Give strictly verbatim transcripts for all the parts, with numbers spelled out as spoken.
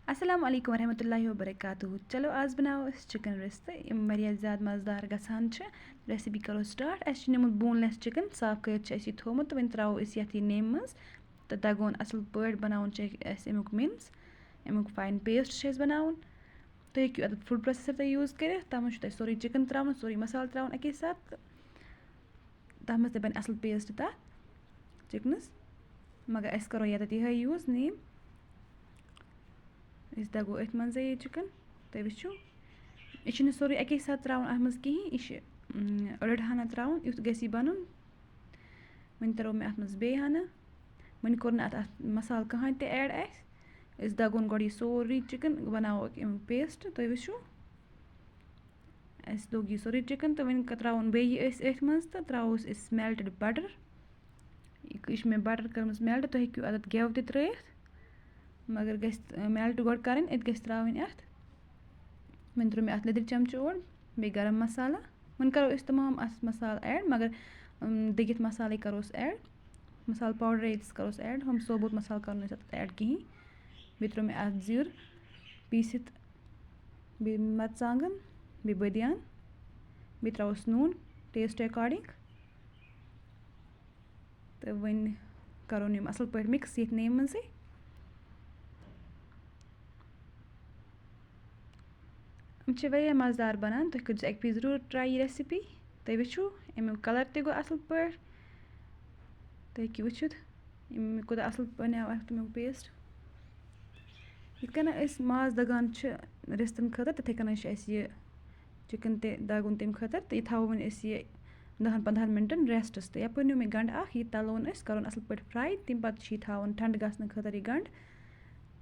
السلام علیکم ورحمۃ اللہ وبرکاتہ۔ چلو، آز بناوو أسۍ چکن رِستہٕ، یِم واریاہ زیادٕ مَزٕدار گژھان چھِ۔ ریسپی کرو سٹارٹ۔ اَسہِ چھُ نیومُت بونلیس چکن، صاف کٔرِتھ چھِ اَسہِ یہِ تھومُت، تہٕ وۄنۍ ترٛاوو أسۍ یَتھ یہِ نیمہِ منٛز تہٕ دَگون اَصٕل پٲٹھۍ۔ بَناوُن چھُ اَسہِ اَمیُک مِنٕز، اَمیُک فاین پیسٹ چھُ اَسہِ بَناوُن۔ تُہۍ ہیٚکِو اَتھ فوڈ پروسیسر تہِ یوٗز کٔرِتھ، تَتھ منٛز چھُ تۄہہِ سورُے چکن ترٛاوُن، سورُے مصالہٕ ترٛاوُن اَکے ساتہٕ، تہٕ تَتھ منٛز تہِ بَنہِ اَصٕل پیسٹ تَتھ چِکنَس۔ مگر أسۍ کَرو ییٚتٮ۪تھ یِہوٚے یوٗز، نیم۔ أسۍ دَگو أتھۍ منٛزٕے یہِ چِکَن۔ تُہۍ وٕچھِو، یہِ چھُنہٕ سورُے اَکے ساتہٕ ترٛاوُن اَتھ منٛز کِہیٖنۍ، یہِ چھِ، اۭں، أڑ ہنا ترٛاوُن، یُتھ گژھِ یہِ بَنُن۔ وۄنۍ ترٛوو مےٚ اَتھ منٛز بیٚیہِ ہنا۔ وۄنۍ کوٚر نہٕ اَتھ، اَتھ مصالہٕ کٕہٕنۍ تہِ ایڈ اَسہِ۔ أسۍ دَگون گۄڈٕ یہِ سورُے چِکَن، بَناوو اَمیُک پیسٹ، تُہۍ وٕچھِو۔ اَسہِ دوٚگ یہِ سورُے چِکَن تہٕ وۄنۍ ترٛاوون بیٚیہِ یہِ أسۍ أتھۍ منٛز تہٕ ترٛاووس أسۍ میلٹڈ بٹر۔ یہِ چھِ مےٚ بٹر کٔرمٕژ میلٹ، تُہۍ ہیٚکِو اَتھ گٮ۪و تہِ ترٛٲیِتھ، مگر گژھِ، اَ، میلٹ گۄڈٕ کَرٕنۍ، أتۍ گژھِ ترٛاوٕنۍ اَتھ۔ وۄنۍ ترٛوو مےٚ اَتھ لیٚدٕر چمچہٕ اوٚڑ، بیٚیہِ گرم مصالہ۔ وۄنۍ کَرو أسۍ تمام اَتھ مصالہٕ ایڈ، مگر، اَم، دٔگِتھ مصالَے کَروس ایڈ۔ مصالہٕ پاوڈَر ییٚتِس کَروس ایڈ، ہُم ثوبوٗت مصالہٕ کَرو نہٕ أسۍ اَتھ ایڈ کِہیٖنۍ۔ بیٚیہِ ترٛوو مےٚ اَتھ زیُر پیٖسِتھ، بیٚیہِ مرژٕوانٛگن، بیٚیہِ بٲدیان، بیٚیہِ ترٛاووس نوٗن taste according۔ تہٕ وۄنۍ کَرون یِم اَصٕل پٲٹھۍ mix ییٚتھۍ نیمہِ منٛزٕے۔ یِم چھِ واریاہ مَزٕدار بَنان، تُہۍ کٔرۍزیٚو اَکہِ پھِرِ ضروٗر try یہِ recipe۔ تُہۍ وٕچھِو، اَمیُک colour تہِ گوٚو اَصٕل پٲٹھۍ۔ تُہۍ ہیٚکِو وٕچھِتھ، یِم کوٗتاہ اَصٕل بَنیو اَتھ تَمیُک paste۔ یِتھ کٔنۍ أسۍ ماز دَگان چھِ رِستَن خٲطرٕ، تِتھَے کٔنۍ چھِ اَسہِ یہِ چِکَن تہِ دَگُن تَمہِ خٲطرٕ، تہٕ یہِ تھاوو وۄنۍ أسۍ یہِ دَہَن پنٛدہَن مِنٹَن restَس تہٕ یَپٲرۍ نیوٗ مےٚ گَنٛڈٕ اَکھ، یہِ تَلون أسۍ، کَرون اَصٕل پٲٹھۍ fry، تَمہِ پَتہٕ چھِ یہِ تھاوُن ٹھنٛڈٕ گژھنہٕ خٲطرٕ یہِ گَنٛڈٕ۔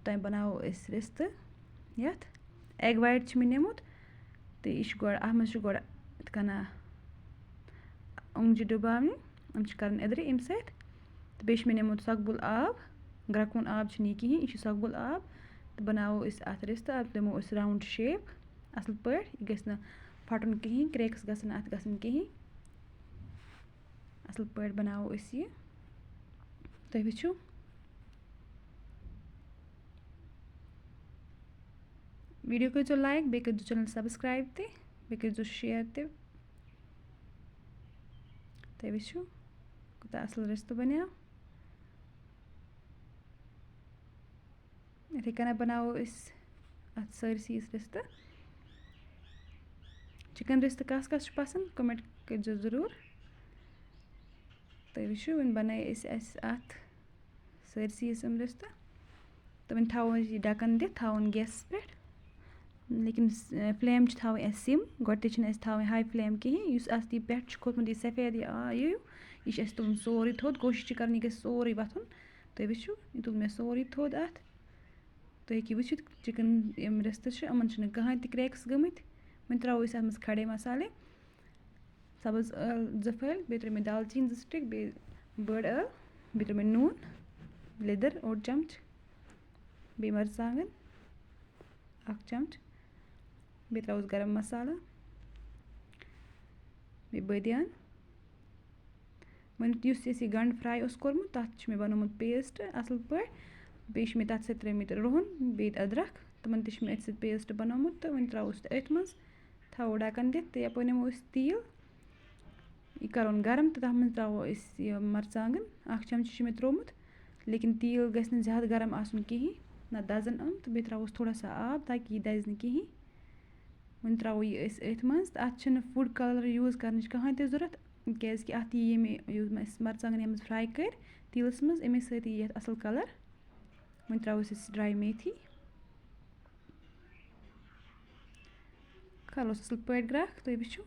تَمہِ بَناوو أسۍ رِستہٕ یَتھ۔ Egg white چھِ مےٚ نیومُت، تہٕ یہِ چھُ گۄڈٕ، اَتھ منٛز چھُ گۄڈٕ یِتھ کٔنۍ اونٛگجہِ ڈُباونہِ، یِم چھِ کَرٕنۍ أدرِ اَمہِ سۭتۍ۔ تہٕ بیٚیہِ چھُ مےٚ نیومُت سۄکھبُل آب، گرٛٮ۪کوُن آب چھُنہٕ یہِ کِہیٖنۍ، یہِ چھُ سۄکھبُل آب۔ تہٕ بَناوو أسۍ اَتھ رِستہٕ، اَتھ دِمو أسۍ round shape اَصٕل پٲٹھۍ، یہِ گژھِ نہٕ پھَٹُن کِہیٖنۍ، cracks گژھن نہٕ اَتھ گژھٕنۍ کِہیٖنۍ۔ اَصٕل پٲٹھۍ بَناوو أسۍ یہِ، تُہۍ وٕچھِو۔ Video کٔرۍزیو like، بیٚیہِ کٔرۍزیو channel subscribe تہِ، بیٚیہِ کٔرۍزیو share تہِ۔ تُہۍ وٕچھِو، کوٗتاہ اَصٕل رِستہٕ بَنیو۔ یِتھَے کٔنۍ بَناوو أسۍ اَتھ سٲرسٕے یَس رِستہٕ۔ Chicken رِستہٕ کَس کَس چھُ پَسنٛد، comment کٔرۍزیو ضروٗر۔ تُہۍ وٕچھِو، وۄنۍ بَنٲے أسۍ اَسہِ اَتھ سٲرسٕے یَس یِم رِستہٕ۔ تہٕ وۄنۍ تھاوو أسۍ یہِ ڈَکَن دِتھ، تھاوُن گیسَس پٮ۪ٹھ۔ لیکِن س-، flame چھِ تھاوٕنۍ اَسہِ sim۔ گۄڈٕ تہِ چھِنہٕ اَسہِ تھاوٕنۍ high flame کِہیٖنۍ۔ یُس اَتھ یہِ پٮ۪ٹھ چھُ کھوٚتمُت، یہِ سفید یہِ آ-، یہِ، یہِ چھُ اَسہِ تُلُن سورُے تھوٚد۔ کوٗشِش چھِ کَرٕنۍ، یہِ گژھِ سورُے وۄتھُن۔ تُہۍ وٕچھِو، یہِ تُل مےٚ سورُے تھوٚد اَتھ۔ تُہۍ ہیٚکِو وٕچھِتھ، chicken یِم رِستہٕ چھِ، یِمَن چھِنہٕ کٕہٕنۍ تہِ cracks گٔمٕتۍ۔ وۄنۍ ترٛاوو أسۍ اَتھ منٛز کھڑے مصالے، سَبٕز ٲلہٕ زٕ پھٔلۍ، بیٚیہِ ترٛٲے مےٚ دالچیٖن زٕ stick، بیٚیہِ بٔڑ ٲلہٕ، بیٚیہِ ترٛٲے مےٚ نوٗن، لیٚدٕر اوٚڑ چمچہٕ، بیٚیہِ مرژٕوانٛگن اَکھ چمچہٕ، بیٚیہِ ترٛاووس گرم مصالہ، بیٚیہِ بٲدیان۔ وۄنۍ یُس اَسہِ یہِ گنٛڈٕ fry اوس کوٚرمُت، تَتھ چھُ مےٚ بَنومُت paste اَصٕل پٲٹھۍ۔ بیٚیہِ چھِ مےٚ تَتھ سۭتۍ ترٲومٕتۍ رُہَن، بیٚیہِ تہٕ أدرَکھ، تِمَن تہِ چھِ مےٚ أتھۍ سۭتۍ paste بَنومُت تہٕ وۄنۍ ترٛاووس تہٕ أتھۍ منٛز، تھاوو ڈَکَن دِتھ تہٕ یَپٲرۍ نِمو أسۍ تیٖل۔ یہِ کَرون گرم تہٕ تَتھ منٛز ترٛاوو أسۍ یہِ مَرژٕوانٛگَن۔ اَکھ چَمچہٕ چھُ مےٚ ترٛوومُت، لیکِن تیٖل گژھِ نہٕ زیادٕ گرم آسُن کِہیٖنۍ، نَتہٕ دَزَن یِم، تہٕ بیٚیہِ ترٛاووس تھوڑا سا آب تاکہِ یہِ دَزِ نہٕ کِہیٖنۍ۔ وۄنۍ ترٛاوو یہِ أسۍ أتھۍ منٛز۔ تہٕ اَتھ چھِنہٕ food colour use کَرنٕچ کٕہٕنۍ تہِ ضوٚرَتھ، کیٛازِکہِ اَتھ یہِ ییٚمہِ یُس اَسہِ مَرژٕوانٛگَن یَتھ منٛز fry کٔرۍ تیٖلَس منٛز، اَمے سۭتۍ یی یَتھ اَصٕل colour۔ وۄنۍ ترٛاوو أسۍ dry میتھی، کھالوس اَصٕل پٲٹھۍ گرٛٮ۪کھ، تُہۍ وٕچھِو۔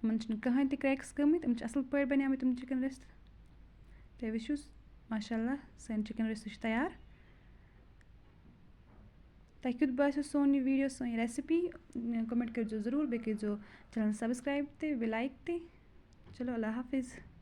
یِمَن چھِنہٕ کٕہٕنۍ تہِ cracks گٔمٕتۍ، یِم چھِ اَصٕل پٲٹھۍ بَنیمٕتۍ یِم chicken رِستہٕ۔ تُہۍ وٕچھِو، ماشاء اللہ، سٲنۍ chicken رِستہٕ چھِ تیار۔ تۄہہِ کیُتھ باسیو سون یہِ video، سٲنۍ recipe؟ Comment کٔرۍزیو ضروٗر، بیٚیہِ کٔرۍزیو channel subscribe تہِ، بیٚیہِ like تہِ۔ چلو، اللہ حافظ۔